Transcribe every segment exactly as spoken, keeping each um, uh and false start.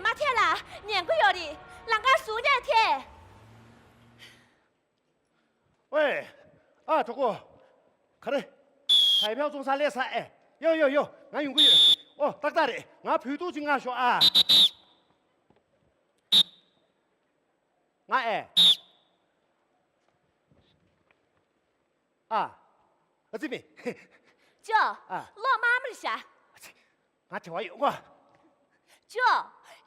མ་ཐད་ལ་ཉན་གི་ཡོད་རེད། ལམ་ཁ་ཟུར་ནས་ཐད། ཝེ། ཨ་གྲོགས་པོ། ག་རེ། ཞབས་བྲོ་བཙོང་ས་སླེབས་ས་ཨེ། ཡོ་ཡོ་ཡོ། ང་ཡོང་གི་ཡོད། ཨོ་ཏག་ཏག་རེད། ང་བོད་ཐུག་ཅིག་མངགས་ཤོག་ཨ། ང་ཨེ། ཨ། ཨ་ཙི་མི། ཅོ། ཨ། གློག་དམར་དམར་རེད་ཤག་ང་དྲི་བ་ཡོད་གོ། ཅོ།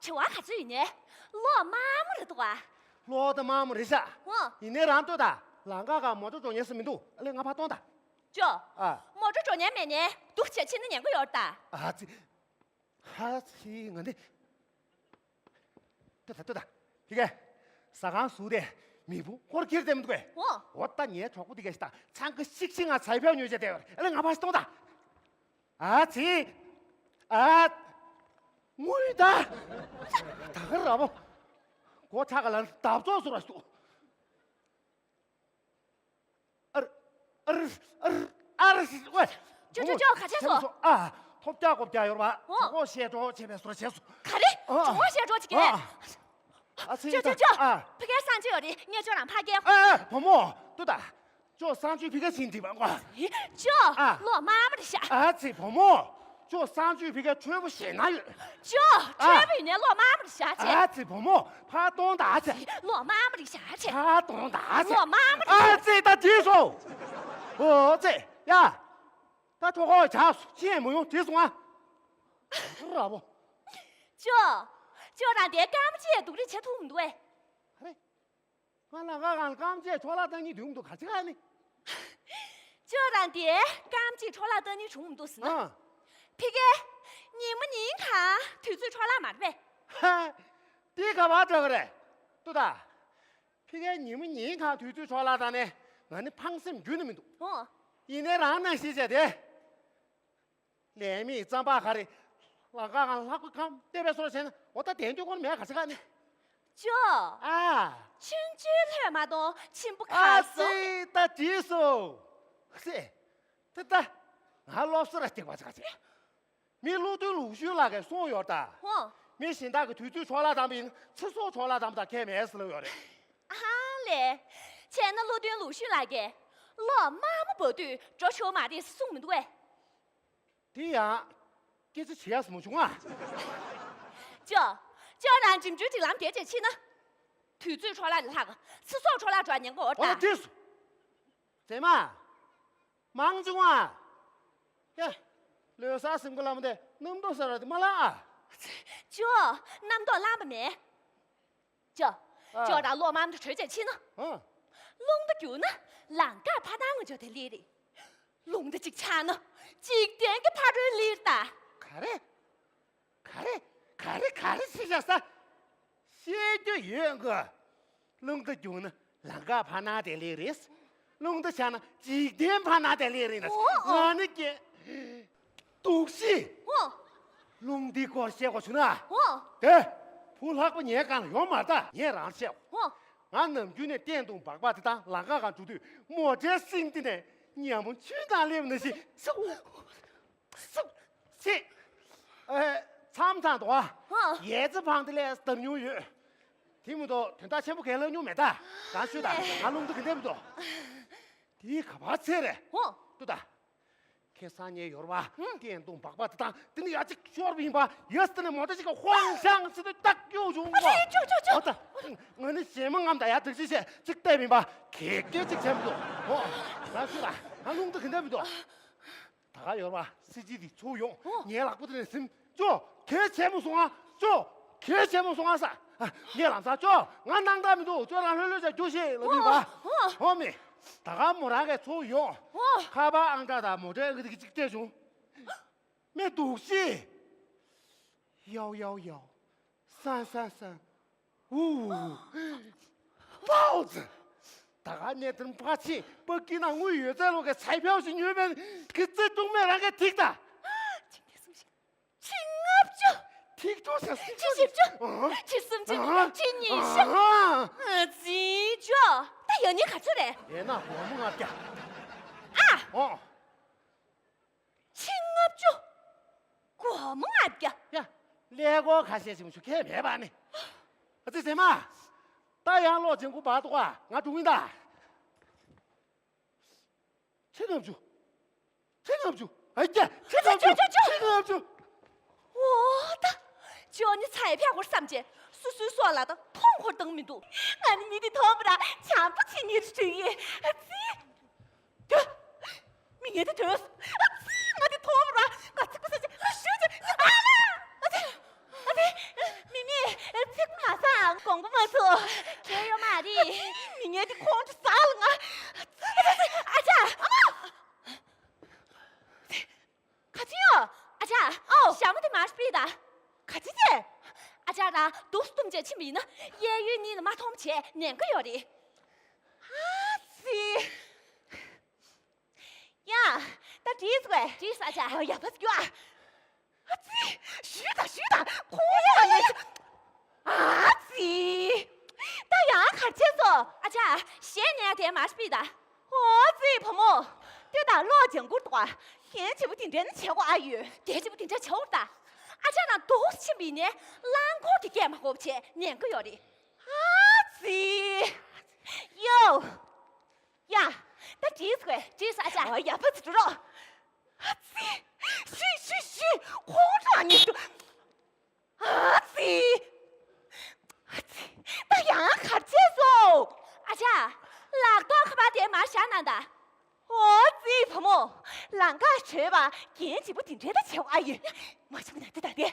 དྲི་བ་ག་ཚོད་ཡོད་ནས། གློག་དམར་དམར་རེད་འདུག་ག་གློག་དེ་དམར་དམར་རེད་ཤག་འོ། ཡིན་ནའི་རང་ལྟོས་དང་། ལམ་ཁ་སྒང་མོ་ཊ་འགྲོ་མཁན་ཞིག་མི་འདུག་ཨ་ལས་ང་ཕར་གཏོང་དང་། ཅོ། ཨ། མོ་ཊ་འགྲོ་མཁན་མེད་ནས་འདུག་བྱས་ཕྱིན་ན་ཉན་གི་ཡོད་ད། ཨ་ཙི། ཧ་ཙི་ང་འདི། ལྟོས་དང་ལྟོས་དང་། ཕ་གིར། ཟ་ཁང་ཟུར་དེར་མེ་ཕུང་འཁོར་འཁྱེར་བསྡད་མི་འདུག་གས། འོ། འོ་ད་ངའི་གྲོགས་པོ་དེ་གས་ཤིག་དང་ཚང་གི་ཤིག་ཤིག་ང་ཚ་བའི་ཕར་ཉོས་བྱས་བསྡད་ཡོད་རེད། ཨ་ལས་ང་ཕར་ཞིག་གཏོང་དང་། ཨ་ཙི། ཨ། དངུལ་ད། ད་ག་ར་བོ། སྒོ་ཁྲ་ག་ལ་འདབ་ཚོགས་སུ་ར་སུ། ཨར། ཨར། ཨར། ཨར། ཝེ། ཅོ་ཅོ་ཅོ། ག་བྱས་སོང་། ཨ། ཐོབ་རྒྱག་གོ་རྒྱག་ཡོད་རེད་པ། འོ། གྲོགས་པོ་བཤད་གྲོགས་བྱས་པའི་བཟོ་འདྲ་བྱས་སོང་། ག་རེ། ཨ། གྲོགས་པོ་བཤད་གྲོགས་བྱེད་ཀྱི། ཨ། ཨ་ཙི། ཅོ་ཅོ་ཅོ། ཨ། ཕ་གིར་གསང་སྤྱོད་ཡོད་རེད། ངས་ཅོ་རང་ཕར་སྐྱེལ། ཨ་ཨ་བུ་མོ། ལྟོས་དང་། ཅོ་གསང་སྤྱོད་ཕ་གིར་ཕྱིན་འགྲིག་པ་ངོ་། ཅོ། ཨ། གློག་དམར་དམར་རེད་ཤག་ཨ་ཙི་བུ་མོ། ཅོ་གསང་སྤྱོད་ཕ་གིར་ཁྲོལ་པོ་ཞེ་དྲག་ཡོད། ཅོ། ཨ། ཁྲོལ་པོ་ཡིན་ནའི་གློག་དམར་དམར་རེད་ཤག་ཅེ། ཨ་ཙི་བུ་མོ། ཕར་གཏོང་དང་ཅེ། གློག་དམར་དམར་རེད་ཤག་ཅེ། ཕར་གཏོང་དང་ཅེ། གློག་དམར་དམར་རེད། ཨ་ཙི་ད་དེ་སོ། ཨོ་ཙི། ཡ། ད་གྲོད་ཁོག་ཇག་སོང་། ཅི་ཡང་མི་ཡོང་། དེ་སོང་ཨ། ར་བོ། ཅོ། ཅོ་རང་དེ་རྐང་རྗེས་སྡུག་རུས་བྱེད་ཐུབ་མི་འདུག་ཨེ། ཨ་རེ། ང་ལ་ང་རང་རྐང་རྗེས་འཕྲོ་བརླག་བཏང་སྙིང་འདོད་མི་འདུག་ག་ཅི་ག་ནི། ཅོ་རང་དེ་རྐང་རྗེས་འཕྲོ་བརླག་བཏང་སྙིང་བྱུང་མི་འདུག་ཟེར་ན། ཨ། ཕ་གིར། ཉིན་མོ་ཉིན་གང་དུས་ཚོད་འཕྲོ་བརླག་མ་རེད་པས། ཧ། དེ་ག་པར་འགྲོ་གི་རེད། ལྟོས་དང་། ཕ་གིར་ཉིན་མོ་ཉིན་གང་དུས་ཚོད་འཕྲོ་བརླག་བཏང་ནས་ང་ནི་ཕངས་སེམས་རྒྱུན་ནས་མི་འདུག་འོ། ཡིན་ནའི་རང་ནང་བཞིན་བྱས་ཏེ། ལས་མེད་རྩམ་པ་ག་རེ། ལམ་ཁ་སྒང་ལྷགས་པ་གང་བལྟས་པའི་བཟོ་འདྲ་བྱས་ན། འོ་ད་དེ་འདྲ་སྐོར་མེད་ག་ཅི་ག་ནི། ཅོ། ཨ། ཆུང་ཆུང་ལྷོད་མ་གཏོང་ཆེན་པོ་ཨ་ཁ་སོ། ཙི་ད་དེ་སོ། ཙི། ད་ད། ང་སློབ་གསོ་ར་སྟེར་བ་ཅི་ག་ཅི། མི་བློ་མཐུན་ལུགས་ཞུན་ལགས་ཀྱིས་གསུངས་ཡོད་ད། ཧོ། མི་གཞན་དག་གིས་དུས་ཚོད་འཕྲོ་བརླག་བཏང་བ་ཡིན་ན་ཚེ་སྲོག་འཕྲོ་བརླག་བཏང་བ་དང་ཁྱད་མེད་ཟེར་ལབ་ཡོད་རེད། ཨ་ལས། བྱས་ན་བློ་མཐུན་ལུགས་ཞུན་ལགས་ཀྱིས་གློག་དམར་མོ་འབབ་དུས་འགྲོ་ཆོག་མ་རེད་ཟེར་གསུངས་མི་འདུག་གས། དེ་ཡང་། སྐད་ཆ་བྱེད་ཡག་མ་བྱུང་ཨ། ཅོ། ཅོ་རང་འགྲིམ་འགྲུལ་སྒྲིག་ལམ་བརྒལ་བྱས་ཕྱིན་ན། དུས་ཚོད་འཕྲོ་བརླག་ལས་ལྷག་ཚེ་སྲོག་འཕྲོ་བརླག་འགྲོ་ཉེན་ཁ་ཡོད་ད། འོ་དེ་སོ། མཛེས་མ། མང་བྱུང་ཨ། ཡ། ལོ་གསར་གཟིམ་དགོང་ལ་མོ་དེ་གནམ་གྲུ་ཟེར་བ་དེ་མ་ལ་ཨ། ཅོ། གནམ་གྲུ་ལངས་པ་མེད། ཅོ། ཨ། ཅོ་རང་གློག་དམར་དུ་བྲོས་བྱས་ཕྱིན་ན། ཨ། རླུང་རྟ་རྒྱུག་ན་ལམ་ཁར་ཕར་ནང་ང་འཇོག་དེ་ལེགས་རེད། རླུང་རྟ་གཅིག་ཆག་ན་འཇིག་རྟེན་གྱི་ཕ་རོལ་ལེགས་ད། ག་རེ། ག་རེ། ག་རེ་ག་རེ་ཟེར་བཞག་ས། བཤད་རྒྱུ་ཡོད་གི། རླུང་རྟ་རྒྱུག་ན་ལམ་ཁ་ཕར་ནང་དེ་ལེགས་རེད། རླུང་རྟ་ཆག་ན་འཇིག་རྟེན་ཕར་ནང་དེ་ལེགས་རེད་ན། འོ་འོ། ང་ནི་ཀྱེ། སྡུག་ཤི། འོ། རླུང་འདིའི་སྐོར་བཤད་དགོས་བྱུང་ན། འོ། དེ། བུ་ལྷག་པ་ངའི་སྒང་ལ་ཡོང་མ་ད་ངས་རང་བཤད། འོ། ང་ནམ་རྒྱུན་ནས་སྟོད་ཐུང་སྦག་སྦག་དེ་དང་ལམ་ཁ་སྒང་འགྲོ་དུས་མོ་ཊའི་སིང་དེ་ནས་ཉ་མོ་ཆུ་དང་སླེབས་ནང་བཞིན་སུ། སུ། ཆེ། ཨེ། མཚམས་མཚམས་དུ་ཨ། ཧ། ཡལ་ཚེ་འཕང་དེ་ལས་བརྡབ་མྱོང་ཡོད། དེ་མི་འདུག་དོན་དག་ཆེན་པོ་གང་ལབ་མྱོང་མེད་ད། རང་ཤོད་ད། ལེ། ང་རླུང་རྟ་གི་འདེབས་འདུག་དེ་ག་པར་ཚད་རེད། ཧོ། ལྟོས་ད། ཁྱེད་སང་ཉིན་ཡོར་བ། ཧུམ། སྟོད་ཐུང་སྦག་སྦག་དེ་དང་དེ་ནི་ཡ་གཅིག་ཤོར་བ་ཡིན་པ། ཡ་སི་དེ་ནས་མོ་ཊ་ཞིག་ག་ཧོང་ཤང་ཟེར་དུས་ཏག་གཡུག་བྱུང་བ། ཨ་ཅོ་ཅོ་ཅོ། འོ་ད། ང་ནི་ཞེ་མ་རྔམ་ད་ཡ་དག་ཅིག་བྱས་ཅིག་བལྟས་མིན་པ། གེགས་སྐྱེལ་ཅིག་བྱས་མི་འདུག་འོ། ང་ཤོད་ད། ང་རླུང་རྟ་གི་འདེབས་མི་འདུག་ད་ག་ཡོར་བ་སི་ཇི་དེ་ཚུར་ཡོང་། ཨོ། ངའི་ལག་པ་དེ་ནས་ཟིན། ཅོ། གལ་ཆེན་པོ་སོང་ཨ། ཅོ། གལ་ཆེན་པོ་སོང་ཨ་ས། ཨ། ངས་ལམ་སང་ཅོ། ང་སྣང་དག་མི་འདུག་ཅོ་རང་ལྷོད་ལྷོད་བྱས་རྒྱུགས་ཤིག་ལབ་མིན་པ། ཨོ། ཨོ་མི། ད་ག་མོ་རང་གིས་ཚུར་ཡོང་། ཨོ། ཁ་པར་ཨང་གྲངས་དང་མོ་ཊའི་ཨང་ཀི་དེ་གཅིག་སྤྲད་བྱུང་། མི་སྡུག་ཤི། ཡའོ་ཡའོ་ཡའོ། སང་སང་སང་། ཨུ། ཕའོ་ཙི། ད་ག་གནས་དེར་ཕ་ཆེ་པ་ཀི་ན་དངུལ་ཡོད་ཚད་ལོ་གི་ཚ་ཕྱེད་ཞིག་ཉོས་པའི་གི་རྩེ་གཅུང་མས་རང་གི་ཐིག་ད། ཆིག་སྟོང་གསུམ་བརྒྱ། ཆིག་ལྔ་བཅུ། ཐིག་ཐོ་ཟེར། ཆིག་བཞི་བཅུ། ཨ། ཆིག་གསུམ་བཅུ། ཨ། ཆིག་ཉི་ཤུ། ཨ། ཨ་ཙི་ཅོ། ད་ཡང་སྙིང་ག་ཚོད་རེད། ཡས་ན་སྒོར་མོ་ལྔ་བརྒྱ། ཨ། ཨོ། ཆིག་ལྔ་བཅུ། སྒོར་མོ་ལྔ་བརྒྱ། ཡ། ཀླད་ཀོར་ཁ་ཤས་ཤིག་མ་ཞུ་མཁན་མེད་པ་ནི། ཨ་ཙི་ཟེར་མ། ད་ཡང་ལོག་ཅིང་གུ་བར་དུ་ཀ་ང་འགྲོ་གིན་ད། ཁྱེད་རྣམས་ཚོ། ཁྱེད་རྣམས་ཚོ། ཨ་ཀྱ། ཁྱེད་རྣམས་ཚོ། ཁྱེད་རྣམས་ཚོ། འོ་ད། ཇོ་ནི་ཚ་ཡི་ཕྱག་སྐོར་བསམ་བྱས་སུ་སུའི་སོག་ལ་དང་མཐོང་འཁོར་བཏང་མི་འདུག་ང་ནི་མི་འདི་མཐོང་བ་ར་བྱམས་པོ་བྱེད་ཉེར་ཞུ་ཡི། ཨ་ཙི། ད། མི་ངན་དེ་ཐོན། ཨ་ཙི། ང་དེ་མཐོང་བ་ར་ང་ཚིག་པ་ས་ཅི་ཨ་ཞུ་ཅི་ཨ་ལ། ཨ་ཙི། ཨ་ཙི། མི་མི། ཚིག་པ་མ་ཟ་དགོངས་པ་མ་ཚོམས། ཁྱད་ཡོད་མ་རེད། མི་ངན་དེ་ཁོང་ཁྲོ་ཟ་ལ་ང་། ཨ་ཙི། ཨ་ཅག་ཨ་མ། ག་ཅི་ཡོད། ཨ་ཅག་ཨོ། ཞྭ་མོ་དེ་མར་སྤྲད་ད། ག་ཅི་བྱས། ཨ་ཅག་རང་འདུག་སེ་བཏུམས་བྱས་ཕྱིན་པ་ཡིན་ན་གཡས་གཡོན་གཉིས་ལ་མ་མཐོང་བྱས་ཉན་གི་ཡོད་རེད། ཨ་ཙི། ཡ། ད་བྲིས་སོང་ངས། བྲིས་སོང་ཨ་ཅག་ཨ་ཡག་པོ་ཞིག་ཨ། ཨ་ཙི། ཞུས་དང་ཞུས་དང་ཁོང་ཡང་ལས། ཨ་ཙི། ད་ཡང་གར་བྱས་སོ། ཨ་ཅག་གཞས་ཉན་དེ་མར་སྤྲད་ད། ཨོ་ཙི་བུ་མོ། ལྟོས་དང་ལོག་ལྗང་གུར་དུ་ག་གཞས་བྱེད་པོ་དེ་འདྲ་ནི་བྱེད་དགོས་ཨ་ཡོད། དེ་བྱེད་པོ་དེ་འདྲ་བྱེད་དགོས་ད། ཨ་ཅག་རང་འདུག་སེ་ཕྱིན་པ་ཡིན་ནའི་རླངས་འཁོར་གྱི་སྐད་མ་གོ་བ་བྱས་ཉན་གི་ཡོད་རེད། ཨ་ཙི། ཡོ། ཡ། ད་བྲིས་སོང་ངས། བྲིས་སོང་ཨ་ཅག་ཨོ་ཡག་པོ་ཅིག་འགྲོ་རོགས། ཨ་ཙི། ཞུ་ཞུ་ཞུ། ཁོང་ཁྲོ་ཨ་ནི་འདུག་ཨ་ཙི། ཨ་ཙི། ད་ཡང་གར་བྱས་སོང་། ཨ་ཅག་ལག་ཐོག་ཁ་པར་དེ་མར་བཞག་གནང་དང་། ཨོ་ཙི་བུ་མོ། ལང་ཀ་བྲོས་པ་རྒན་བྱིས་པོ་དེ་འདྲའི་ད་བྱེད་དགོས་ཨ་ཡོད། མ་བྱུང་ན་དེ་ད་དེ།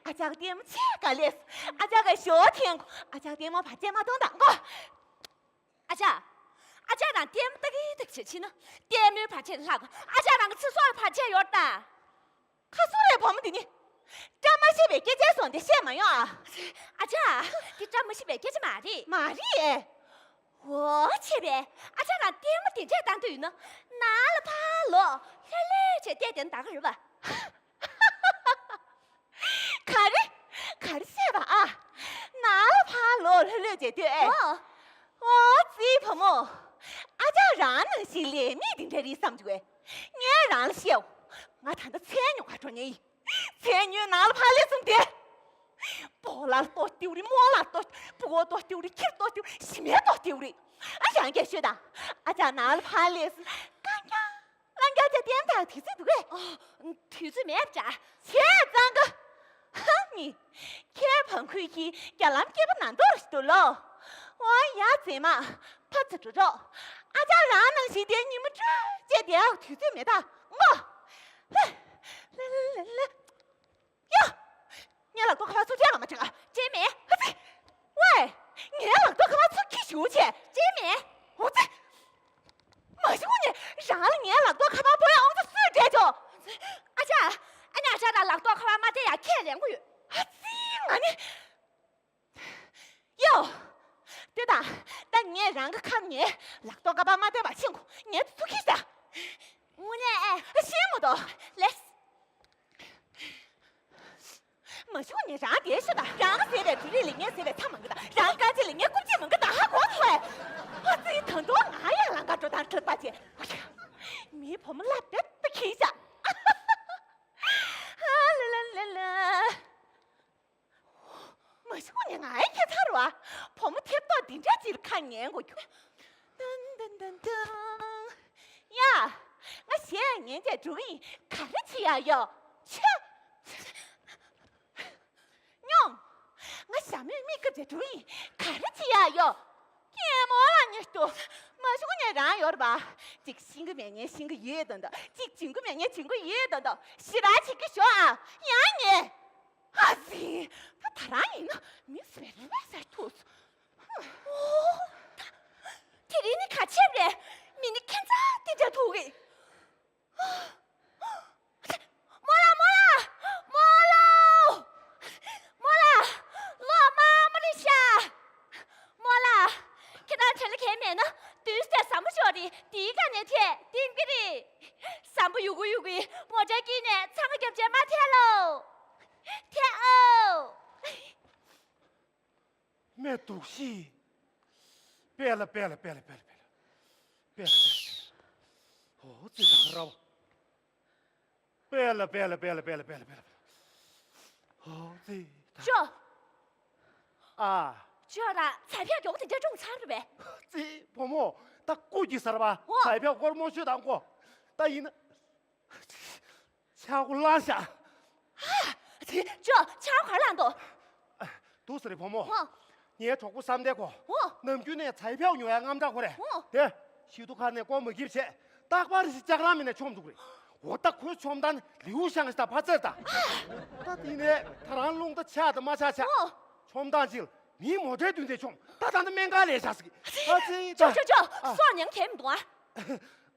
ཨ་ཅག་ལྟད་མོ་ཆེ་ག་ལས། ཨ་ཅག་ག་ཞོ་འཐེན་གོ་ཨ་ཅག་ལྟད་མོ་བར་ཆད་མ་གཏོང་དང་གོ་ཨ་ཅག་ཨ་ཅག་རང་ལྟད་མོ་ལྟ་གིན་ལྟ་གིན་བྱས་ཕྱིན་ན་ལྟད་མོའི་བར་ཆད་ལྷག་གོ་ཨ་ཅག་རང་གི་ཚེ་སྲོག་ལ་བར་ཆད་ཡོད་ད། ཁ་སོ་རེ་བུ་མོ་འདི་ནི། བཀྲ་མ་ཤིས་པའི་སྐད་ཆའི་སོང་དེ་བཤད་མ་ཡོང་ཨ། ཨ་ཅག་འདི་བཀྲ་མ་ཤིས་པའི་སྐད་ཆ་མ་རེད། མ་རེད། འོ་བྱས་པས་ཨ་ཅག་རང་ལྟད་མོ་དེ་འདྲས་བཏང་འདོད་ཡོད་ན་ནང་ལ་ཕར་ལོག་ལྷོད་ལྷོད་བྱས་བལྟས་བསྡད་ན་ད་ག་རེད་པ། ག་རེ། ག་རེ་བཤད་པ་ཨ། ནང་ལ་ཕར་ལོག་ལྷོད་ལྷོད་བྱས་ལྟོས་ཨེ། ཨོ། ཨོ་ཙི་བུ་མོ། ཨ་ཅག་རང་ནང་བཞིན་ལས་མེད་དེ་འདྲ་རེད་བསམ་བྱུང་བས། ངས་རང་ལ་བཤད། ང་ད་ལྟ་མཚན་ཉོ་ག་འགྲོ་མཁན་ཡིན། མཚན་ཉོས་ནང་ལ་ཕར་སླེབས་སོང་སྟེ། སྤོ་ལགས་ལྟོ་སྟེར་རེད། རྨོ་ལགས་ལྟོ། ཕྲུ་གུ་ལྟོ་སྟེར་རེད། ཁྱི་ལྟོ་སྟེར། ཞི་མི་ལྟོ་སྟེར་རེད། ཨ་ཡང་སྐད་ཤོད་དང་། ཨ་ཅག་ནང་ལ་ཕར་སླེབས་སོང་། རྐང་རྐྱང་། རྐང་རྐྱང་བྱས་ལྟད་མོ་ལྟ་དུས་ཚོད་འདུག་གས། ཨ། དུས་ཚོད་མེད་པ་འདྲ། བྱས་ཙང་ཀ། ཧ་ནི། ཁྱེད་བང་ཁུལ་གྱི་རྒྱ་ལམ་སྐེད་པ་ན་འདོར་ཞིག་འདུག་ལོ། ཨོ་ཡ་མཛེས་མ། ཕར་ཚུར་འགྲོ་རོགས། ཨ་ཅག་རང་ནང་བཞིན་དེ་ཉི་མ་དྲོས་བྱས་བསྡད་ཡག་དུས་ཚོད་མེད་ད་ངོ་། ཧ། ལ་ལ་ལ་ལ། ཡ། ངའི་ལག་ཐོག་ཁ་པར་ཚུར་སྤྲད་ག་མ་སྤྲད་ག་སྤྲད་མེད། ཨ་ཙི། ཝེ། ངའི་ལག་ཐོག་ཁ་པར་ཚུར་ཁྱེར་ཤོག་བྱས། སྤྲད་མེད། འོ་ཙི། མ་གཞི་ཁོ་ནས་རང་ལ་ངའི་ལག་ཐོག་ཁ་པར་སྤོ་ཡག་ཨོང་ཙི་སུས་སྤྲད་ཆོག་ཨ་ཅག་ཨ་ནི་ཨ་ཅག་རང་ལག་ཐོག་ཁ་པར་མ་སྤྲད་ཡག་ཁས་ལེན་གི་ཡོད། ཨ་ཙི་ང་ནི། ཡོ། ལྟོས་དང་། ད་ངས་རང་གི་ཁ་ནས་ལག་ཐོག་ཁ་པར་མ་སྤྲད་པ་ཕྱིན་གོ་ངས་ཚུར་ཁྱེར་ཤག་དངོས་གནས་ཨེ། ཤེས་མོ་དོ། ལེས། མ་ཞུ་ནས་རང་དེ་ཤོད་དང་། རང་ཟེར་བའི་འབྲུ་རིགས་ལ་ངས་ཟེར་བའི་ཚ་མང་གི་དང་། རང་དཀའ་སྤྱད་ལ་ངས་རྐུབ་སྤྱད་མང་གི་དང་། ཧ་གོ་སོང་ངས། ཨ་ཙི་ད་དུང་ང་ཡང་ལང་ཀ་འགྲོ་སྟངས་ཁྲིད་པ་བྱེད། མིའི་བུ་མོ་ལ་རྦད་དེ་ཁྱི་ཤག་ཨ་ལ་ལ་ལ་ལ། མ་གཞི་ཁོ་ནས་ང་ཡི་ཁྱད་མཚར་བ། བུ་མོ་ཐེབས་ཏོག་འདི་འདྲ་ཅིག་ལ་ཁ་ཉན་དགོས་ཁྱོད། ཏན་ཏན་ཏན་ཏན། ཡ། ང་གཞས་ཉན་བྱས་འགྲོ་གི་ཡིན། ག་རེ་བྱེད་ཡག་ཡོད། ཆུ། སྙོམས། ང་ཞྭ་མོས་མིག་བཀབ་བྱས་འགྲོ་གི་ཡིན། ག་རེ་བྱེད་ཡག་ཡོད། སྐྱེས་མོ་ལ་ཉེ་ཞུ། མ་གཞི་ཁོ་ནས་རང་ཡོད་རེད་པ། གཅིག་ཤེས་ཀྱི་མེད་ངས་ཤེས་ཀྱི་ཡོད་དོན་དང་། གཅིག་བྱེད་ཀྱི་མེད་ངས་བྱེད་ཀྱི་ཡོད་དོན་དང་། ཞེ་དྲག་བྱེད་ཀྱི་ཞོག་ཨ། ཡང་ཉེ། ཨ་ཙི། ད་ད་རང་ཡིན་ན་མི་སུ་བས་རུལ་བས་ཟེར་ཐུག་སོང་། ཨོ། ད་དེ་རིང་ནི་ག་ཆེབ་རེད། མི་ནི་ཁྱད་མཚར་དེ་འདྲ་ཐུག་གི། རྨོ་ལགས། རྨོ་ལགས། རྨོ་ལགས། རྨོ་ལགས། ལོ་མ་མ་རེད་ཤག་རྨོ་ལགས། ཁྱེད་རང་དྲིན་ལ་གས་མེད་ན་དུས་ཚོད་ཟམ་པ་ཤོར་རེད། དེའི་སྒང་ནས་ཐད་བསྟན་གྱི་རེད། ཟམ་པ་གཡུག་གུ་གཡུག་གི་ངོ་སྤྲོད་ཀྱི་ནས་ཚང་མ་རྒྱབ་བྱས་མ་ཐད་ལོ། ཐད་ཨོ། སྨན་དུག་ཤི། པེ་ལ་པེ་ལ་པེ་ལ་པེ་ལ་པེ་ལ། ཨོ་ཙི་དང་ར་བ། པེ་ལ་པེ་ལ་པེ་ལ་པེ་ལ་པེ་ལ་པེ་ལ། ཨོ་ཙི། ཅོ། ཨ། ཅོ་ར་ཚ་ཕྱག་མགྱོགས་དེ་འདྲ་སྒྲུང་ཚར་རེད་པས། ཙི་བུ་མོ། ད་སྐུ་གྱི་གསར་པ། ཨོ། ཚ་ཕྱག་སྒོར་མོ་ཤོད་དང་གོ། ད་ཡིན་ན། ཆག་སྒོ་ལངས་ཤག་ཅོ། ཆག་སྒོ་ག་ལངས་འདུག་འདུག་ཟེར་བུ་མོ། ཨོ། ངའི་གྲོགས་པོ་བསམ་གཏན་ཁོ། ཨོ། ནམ་རྒྱུན་ནས་ཚ་ཕྱག་ཉོ་ཡ་དངངས་སྐྲག་ཁོ་རེད། ཨོ། དེ། ཤི་ཏུ་ཁ་ནས་ཀོ་མ་གིབ་བྱས། རྟག་པར་ཞིག་ལྕགས་རང་མི་ནས་མཆོངས་འདུག་རེད། འོ་ད་ཁོའི་མཆོངས་སྟངས་ལིའུ་ཤང་ཞིག་དང་ཕ་ཚེར་དང་། ད་དེ་ནས་ད་རང་རླུང་རྟ་ཆག་དང་མ་ཆག་ཆག་ཨོ། མཆོངས་སྟངས་ཅིག་མིའི་མོ་ཊའི་མདུན་དེ་མཆོངས། ད་ད་ནི་སྨན་ཁང་ལས་བཞག་ཟིག་ཨ་ཙི་ད། ཅོ་ཅོ་ཅོ། ཨ། སྲོག་ཉམས་མཁན་མི་འདུག་ཨ།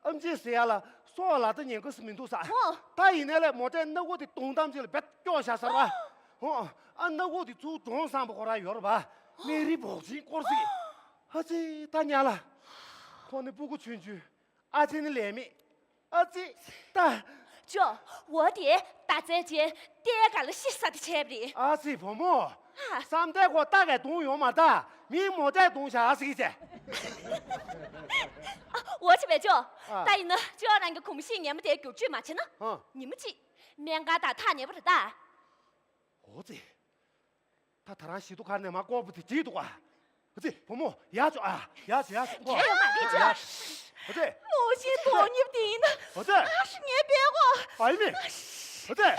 ཨམ་ཆི་ཟེར་ཡ་ལ་སྲོག་ལ་ད་ཉེན་ཁ་སུ་མི་འདུག་ས། ཨོ། ད་ཡིན་ནའི་ལས་མོ་ཊའི་སྣ་ཁུག་དེ་དུང་དམ་ཅིག་ལ་བེད་སྐྱོག་བཞག་ཟེར་བ། ཨོ། ཨ་སྣ་ཁུག་དེ་ཚུར་འགྲོ་བསམ་པ་ཁོ་རང་ཡོད་རེད་པ། མེ་རི་བོག་ཆིན་སྐོར་ཟིག་ཨ་ཙི་ད་ཉལ་ལ། ཁོ་ནི་སྤུ་གུ་ཆུང་ཆུང་། ཨ་ཙི་ནི་ལས་མེད། ཨ་ཙི། ད། ཅོ། འོ་དེ་ད་ཙེ་ཅེ་ལྟས་ག་ལ་ཤི་ས་དེ་བྱས་པ་རེད། ཨ་ཙི་བུ་མོ། ཨ། བསམ་གཏན་ཁོ་ལྟ་གས་དུང་ཡོང་མ་ད། མིའི་མོ་ཊས་དུང་བཞག་ཟིག་ཅེ། ཨ། འོ་བྱས་པས་ཅོ། ཨ། ད་ཡིན་ན་ཅོ་རང་གི་གོམས་གཤིས་ངན་པ་དེ་བསྒྱུར་བཅོས་མ་བྱས་ན། ཨ། ཉི་མ་གཅིག་སྨན་ཁང་དང་ཐག་ཉེ་པོ་རེད་ད། འོ་ཙི། ད་ད་རང་ཞི་ཏུ་ཁ་ནས་མ་ལྐོག་པོ་དེ་བྲིས་འདུག་ག་ཨ་ཙི་བུ་མོ་ཡར་ཅོ་ཨ། ཡར་ཅོ་ཡར་ཅོ་ཨ། ཨ་ཙི། ལོ་ཤས་དོ་ཉིབ་དེ་ཡིན་ན། ཨ་ཙི། ཨ་ཤི་ངའི་པད་གོ་ཨ་ཡི་མེ། ཨ་ཙི།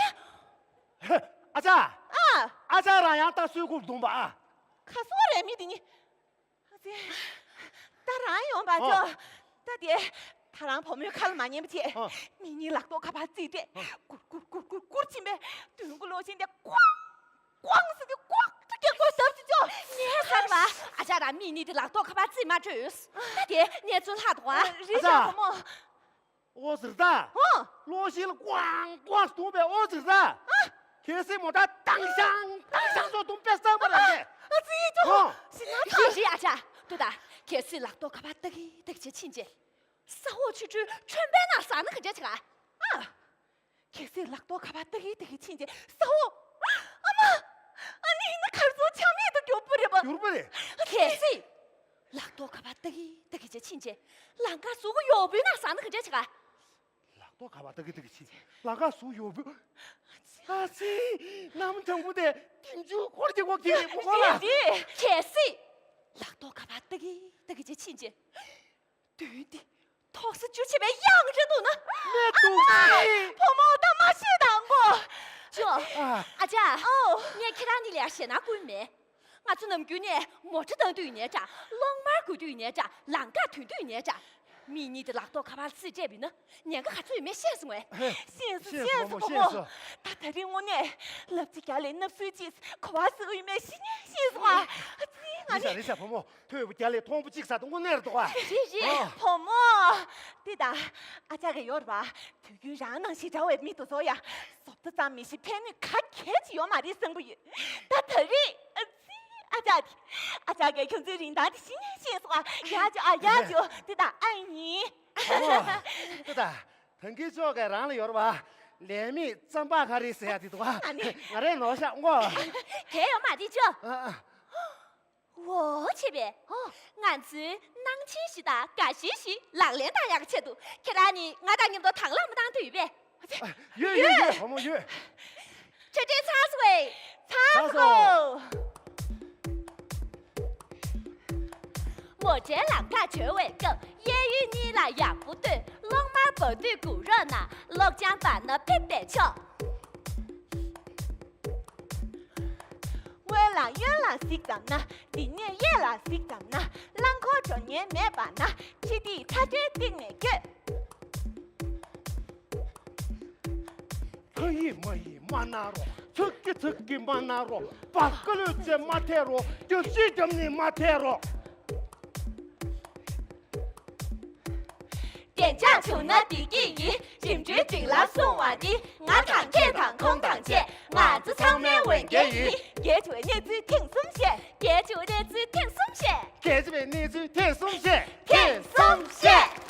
ཨ་ཅག་ཨ། ཨ་ཅག་རང་ཡང་ད་སུས་ཁུར་བརྡུངས་པ་ཨ། ཁ་སོ་རེ་མི་དེ་ནི། ཨ་ཙི། ད་རང་ཡོང་བ་ཅོ། ཨ། ད་དེ། ད་རང་བུ་མོའི་ཁ་ལ་མ་ཉན་པ་བྱས། ཨ། མིག་གཉིས་ལག་ཐོག་ཁ་པར་བརྩིས་ཏེ། ཨ། ཀུར་ཀུར་ཀུར་ཀུར་ཀུར་ཕྱིན་པས་མདུན་གྱི་གློག་ཤིང་དེ་ཀོང་། ཀོང་ཟེར་ཏེ་ཀོག་ཏུ་རྒྱག་དགོས་སྟབས་ཀྱིས་ཅོ། ངས་ཟེར་བ། ཨ་ཅག་རང་མིག་གཉིས་དེ་ལག་ཐོག་ཁ་པར་བརྩིས་མ་འཕྲོས། ད་དེ་གནས་ཚུལ་ལྷག་འདུག་ཨ། རེད་ཤག་བུ་མོ། ཨོ་ཟེར་ད། ཧོ། གློག་ཤིང་ལ་ཀོང་ཀོང་བརྡུངས་པས་ཨོ་ཟེར་ད། ཨ། གལ་སྲིད་མོ་ཊ་ཏང་ཤང་ཏང་ཤང་སོགས་བརྡུངས་པས་བསམ་པ་རེད་དེ། ཨ་ཙི་ཅོ། ཧོ། ཞི་ན་ད། རེད་རེད་ཨ་ཅག་ལྟོས་དང་། གལ་སྲིད་ལག་ཐོག་ཁ་པར་ཏག་གི་ཏག་གི་བྱས་ཕྱིན་ཆད། ས་འོག་ཆུ་ཆུ་ཁྲོན་པའི་ནང་ཟག་ན་ག་འདྲ་བྱེད་ག་ཨ། གལ་སྲིད་ལག་ཐོག་ཁ་པར་ཏག་གི་ཏག་གི་ཕྱིན་ཆད་ས་འོག་ཨ་མ། ཨ་ནི་ཡིན་ན་གར་སོང་ཆ་མེད་དུ་གྱུར་པ་རེད་པ། གྱུར་པ་རེད། གལ་སྲིད་ལག་ཐོག་ཁ་པར་ཏག་གི་ཏག་གི་བྱས་ཕྱིན་ཆད་ལམ་ཁ་ཟུག་གི་ཡོག་པོའི་ནང་ཟག་ན་ག་འདྲ་བྱེད་ག་ལག་ཐོག་ཁ་པར་ཏག་གི་ཏག་གི་ཕྱིན་ཆད་ལམ་ཁ་ཟུག་ཡོག་པོའི། ཨ་ཙི། གནམ་གྲང་མོ་དེ་ལྡེམ་ཆུ་འཁོར་གྱི་འཁོར་གྱི་རེད་མོ་ལ། རེད་རེད། གལ་སྲིད་ལག་ཐོག་ཁ་པར་ཏག་གི་ཏག་གི་བྱས་ཕྱིན་ཆད། མདུན་དེ་ཐོག་ས་བཅུ་ཆེ་བའི་གཡང་རེད་འདུག་ན། མེད་འདུག་ཨ་ཙི། བུ་མོ་ད་མ་ཤོད་དང་གོ་ཅོ། ཨ། ཨ་ཅག་ཨོ། ངས་ཁྱེད་རང་འདི་ལ་ཞེད་སྣང་བསྐུལ་མེད། ང་ཚོ་ནམ་རྒྱུན་ནས་མོ་ཊ་བཏང་དུས་ཡིན་ནའི་འདྲ། གློག་དམར་དགོས་དུས་ཡིན་ནའི་འདྲ། ལམ་ཁ་དོན་དུས་ཡིན་ནའི་འདྲ། མིག་གཉིས་དེ་ལག་ཐོག་ཁ་པར་རྩིས་སྤྲད་པ་ཡིན་ན་ཉེན་ཁ་ག་ཚོད་ཡོད་མེད་ཤེས་སོང་ངས། ཤེས་སོང་ཤེས་སོང་བུ་མོ་ཤེས་སོང་། ད་ད་རིང་དངོས་གནས་ལབ་ཙེ་རྒྱ་ལས་སྣབས་སུལ་ཅིག་ག་པར་ཟེར་གི་ཡོད་མེད་ཤེས་ཉན་ཤེས་སོང་ཨ། ཨ་ཙི་ང་རེད་ཤག་ནི། རེད་ཤག་བུ་མོ། ཐོས་པ་རྒྱ་ལས་མཐོང་པོ་གཅིག་ཟ་དུ་དངོས་གནས་རེད་འདུག་ཨ། རེད་རེད། ཨོ། བུ་མོ། དེ་ད་ཨ་ཅག་གི་ཡོད་རེད་པ། དུས་རྒྱུན་རང་ནང་བཞིན་འདྲ་བའི་མི་དེ་ཚོ་ཡ། བཟོ་ལྟ་ཙམ་མི་ཤེས་ཕན་ནུས་ག་གལ་ཅིག་ཡོད་མ་རེད་བསམ་གི་ཡོད། ད་ད་རེས་ཨ་ཙི་ཨ་ཅག་གིས་ཨ་ཅག་གིས་ཁྱོད་ཚོའི་རིན་ཐང་དེ་ཤེས་ཉན་ཤེས་སོང་ཨ། ཡ་ཅོ་ཨ་ཡ་ཅོ་དེ་ད་ཨ་ཡིན། ཨོ། དེ་ད་ཐང་གི་ཅོག་གི་རང་ལ་ཡོད་རེད་པ། ལས་མེད་རྩམ་པ་ག་རེ་ཟེར་ཡ་དེ་འདུག་ཨ། ང་ནི། ང་རའི་ནོར་ཤག་ངོ་། དེ་ཡོད་མ་རེད་ཅོ། ཨ་ཨ། འོ་བྱས་པས། ཨོ། ང་ཚོའི་གནང་སྦྱིན་ཞིག་དང་དགའ་སྦྱིན་ཞིག་ལག་ལེན་བསྟར་ཡག་གི་ཆེད་དུ་ཁྱེད་རང་གཉིས་ང་དང་མཉམ་དུ་དང་བླངས་མ་བཏང་འདོད་ཡོད་པས། ཡོད་ཡོད་ཡོད་བུ་མོ་ཡོད། གྲ་སྒྲིག་ཚར་སོང་ངས། ཚར་སོང་། མོ་ཊའི་ལམ་ཁར་འབྱོར་བའི་སྐབས་གཡས་གཡོན་གཉིས་ལ་ཡག་པོ་ལྟོས། གློག་དམར་འབབ་དུས་སྒུག་རོགས་གནང་། གློག་ལྗང་འབབ་ན་ཕེབས་པས་ཆོག་སྔོན་ལ་གཡོན་ལ་གཟིགས་ཙམ་ན། འདི་ནས་གཡས་ལ་གཟིགས་ཙམ་ན། རླངས་འཁོར་འགྲོ་ཉེན་མེད་པ་ན། སྤྱི་ཏིག་ཚ་དྲོད་སྟེང་ནས་བསྐྱོད། ཁ་ཡིས་མ་ཡིས་མ་གནང་རོགས། ཚིག་གི་ཚིག་གི་མ་གནང་རོགས། བ་ཀ་ལོས་ཚེ་མ་ཐེ་རོགས། རྒྱབ་ཤིག་རྒྱབ་ནི་མ་ཐེ་རོགས། བདེ་འཇགས་བྱུང་ན་བདེ་སྐྱིད་ཡིན། རིམ་གྲོའི་སྒྲིག་ལམ་སྲུང་བ་འདི། ང་དང་ཁྱེད་དང་ཁོང་དང་བཅས། ང་ཚོ་ཚང་མའི་འོས་འགན་ཡིན། རྒྱལ་སྤྱི་བའི་གནས་ཚུལ་ཐེངས་གསུམ་བཤད། རྒྱལ་སྤྱི་བའི་གནས་ཚུལ་ཐེངས་གསུམ་བཤད། རྒྱལ་སྤྱི་བའི་གནས་ཚུལ་ཐེངས་གསུམ་བཤད། ཐེངས་གསུམ་བཤད།